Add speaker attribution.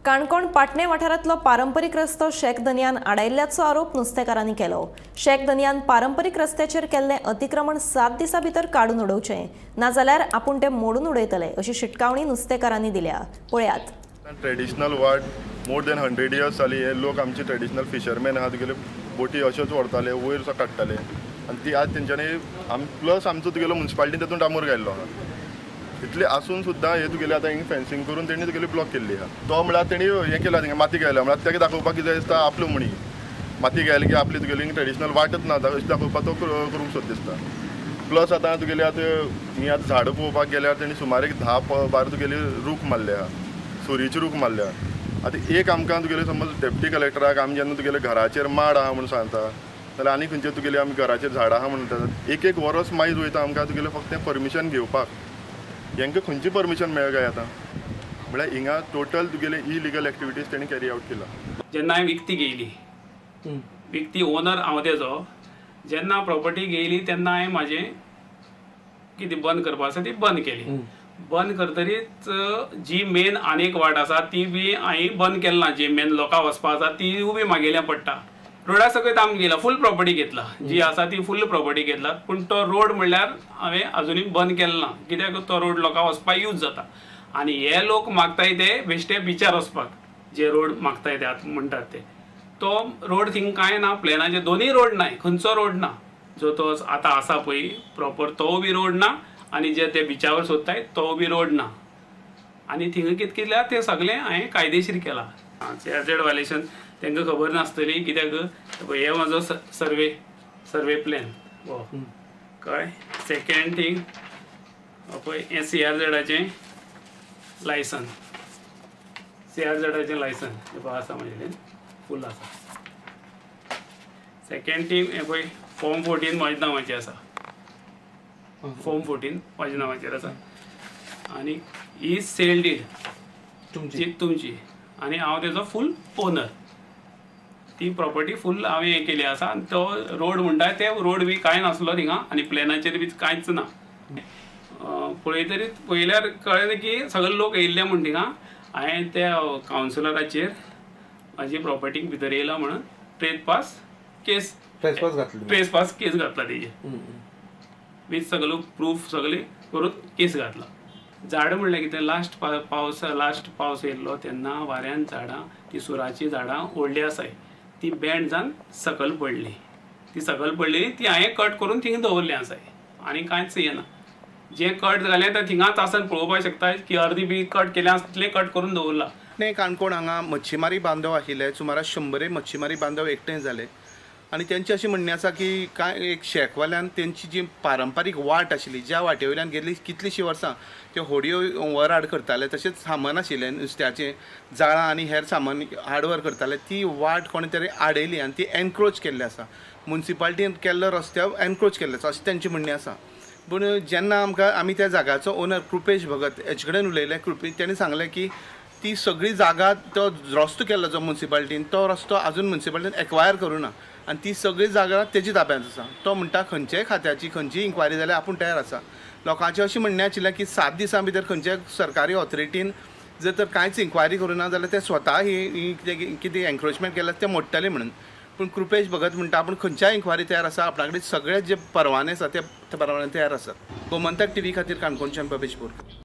Speaker 1: काणकोण पाटणे वाठारांतलो पारंपरीक रस्तो शेक धनयान आडायल्ल्याचो आरोप नुस्तेकारांनी केलो. शेक धनयान पारंपरीक रस्त्याचेर केल्लें अतिक्रमण 7 दिसां भितर काडून उडोवचें, नाजाल्यार आपूण तें मोडून उडयतले अशी शिटकावणी नुस्तेकारांनी दिल्या. पळयात.
Speaker 2: ट्रेडिशनल वाट मोर दॅन 100 इयर्स जाली. हे लोक आमचे ट्रेडिशनल फिशरमॅन आहा, तुगेले बोटी अश्योच व्हरताले, वयर काडटाले आनी ती आज तेंच्यांनी प्लस आमचो तुगेलो मुन्सिपालिटीन तातूंत डांबर घायल्लो आहा. इतले आसून सुद्दां हे तुगेले आतां हिंगा फेन्सिंग करून तेणी तुगेली ब्लॉक केल्ली आहा. तो म्हळ्यार तेणी हें केला, थिंगा माती घायल्या म्हळ्यार ताका दाखोवपाक कितें दिसता आपल्यो म्हणी माती घायली की आपली तुगेली ट्रेडिशनल वाटच ना अशें दाखोवपाक तो करूंक सोद दिसता. प्लस आतां तुगेली आतां ही आतां झाडां पळोवपाक गेल्यार तेणी सुमार एक 10-12 तुगेली रूख मारले आहा, सुरीचे रूख मारल्या. आतां एक आमकां तुगेले समज डेप्टी कलेक्टराक आमी जेन्ना तुगेले घराचेर माड आहा म्हणून सांगता जाल्यार आनी खंयचे तुगेले आमी घराचेर झाडां आहा म्हणटा, एक एक वरस मायज वयता आमकां तुगेलें फक्त परमिशन घेवपाक. हेंकां खंयची परमिशन मेळ काय आतां? म्हळ्यार हिंगा टोटल तुगेले इलिगल एक्टिविटीज तेणी कॅरी आवट केला.
Speaker 3: जेन्ना हांवें विकती घेयली, विकती ओनर हांव तेजो, जेन्ना प्रॉपर्टी घेयली तेन्ना हांवें म्हाजें कितें बंद करपा आसा ती बंद केली. बंद करतरीच जी मेन आनीक वाट आसा ती बी हांवें बंद केली ना. जी मेन लोकां वचपा आसा ती बी मागेल्या पडटा. रोडा सकयल आमी गेला, फूल प्रॉपर्टी घेतला, जी आसा ती फूल प्रॉपर्टी घेतला, पूण तो रोड म्हणल्यार हांवें अजुनूय बंद केलो ना. कित्याक तो रोड लोकां वचपाक यूज जाता आनी हे लोक मागताय ते बेश्टे बिचार वचपाक, जे रोड मागताय ते आतां म्हणटात ते, तो रोड थिंग कांय ना. प्लेनाचे दोनूय रोड नाय, खंयचो रोड ना. जो तो आतां आसा पळय प्रॉपर तो बी रोड ना आनी जे ते बिचावर सोदताय तो बी रोड ना. आनी थिंगा कितें केल्यार तें सगळें हांवें कायदेशीर केलां. सीआरझेड वायलेशन तांकां खबर नासतली, कित्याक हे म्हाजो सर्वे प्लॅन हो कळ्ळें. सेकेंड थींग पळय हें सीआरझेडाचें लायसन, सीआरझेडाचें लायसन हें पळय आसा म्हजे कडेन फूल आसा. सेकेंड थींग हें पळय फॉर्म 14 म्हज्या नांवाचेर आसा, फॉर्म 14 म्हज्या नांवाचेर आसा आनी ही सेल डीड तुमची आनी हांव तेजो फूल ओनर. ती प्रॉपर्टी फूल हांवें हें केली आसा. आनी तो रोड म्हणटा ते रोड बी कांय नासलो थिंगा आनी प्लॅनाचेर बी कांयच ना. पळयतरीच पळयल्यार कळ्ळें की सगळे लोक येयल्ले म्हूण थिंगा. हांवें त्या कावन्सिलराचेर म्हाजी प्रॉपर्टीक भितर येयला म्हणून ट्रेसपास केस घातला तेजेर वीथ सगळो प्रूफ सगळे करून केस घातला. झाड म्हणल्यार कितें, लास्ट पावस येयल्लो तेन्ना वाऱ्यान झाडां ती सुराचीं झाडां व्हडलीं आसाय ती बँड जावन सकयल पडली. ती सकयल पडली ती हांवें कट करून थिंगा दवरली आसाय आनी कांयच येना. जें कट जालें तें थिंगाच आसून पळोवपाक शकता की अर्दी बी कट केलें आसा तितलें कट करून दवरलां.
Speaker 4: काणकोण हांगा मच्छीमारी बांधव आशिल्ले, सुमार 100 मच्छीमारी बांधव एकठांय जाले आनी तेंचें अशें म्हणणें आसा की कांय एक शेकवाल्यान तेंची जी पारंपारीक वाट आशिल्ली, ज्या वाटे वयल्यान गेल्ली कितलींशीं वर्सां त्यो होडयो वर हाड करताले, तशेंच सामान आशिल्लें नुस्त्याचें जाळां आनी हेर सामान हाडवर करताले, ती वाट कोणें तरी आडयली आनी ती एनक्रोच केल्ली आसा. मुन्सिपालिटीन केल्लो रस्त्यार एनक्रोच केल्लो आसा अशें तेंचें म्हणणें आसा. पूण जेन्ना आमकां आमी त्या जाग्याचो ओनर कृपेश भगत हेचे कडेन उलयले, तेणें सांगलें की ती सगळी जागा तो रस्तो केल्लो जो मुन्सिपालिटीन तो रस्तो आजून मुन्सिपालिटीन एक्वायर करूं ना आनी ती सगळी जागा तेजी ताब्यांत आसा. तो म्हणटा खंयच्याय खात्याची खंयचीय इन्क्वायरी जाल्यार आपूण तयार आसा. लोकांचें अशें म्हणणें आशिल्लें की 7 दिसां भितर खंयच्याय सरकारी ऑथॉरिटीन जर तर कांयच इन्क्वायरी करूं ना जाल्यार ते स्वता ही कितें एन्क्रोचमेंट केल्यार ते मोडटले म्हणून. पूण कृपेश भगत म्हणटा आपूण खंयच्याय इन्क्वायरी तयार आसा, आपणा कडेन सगळे जे परवाने आसा ते परवाने तयार आसात. गोमंतक टीव्ही खातीर काणकोणच्यान बबेश बोरकर.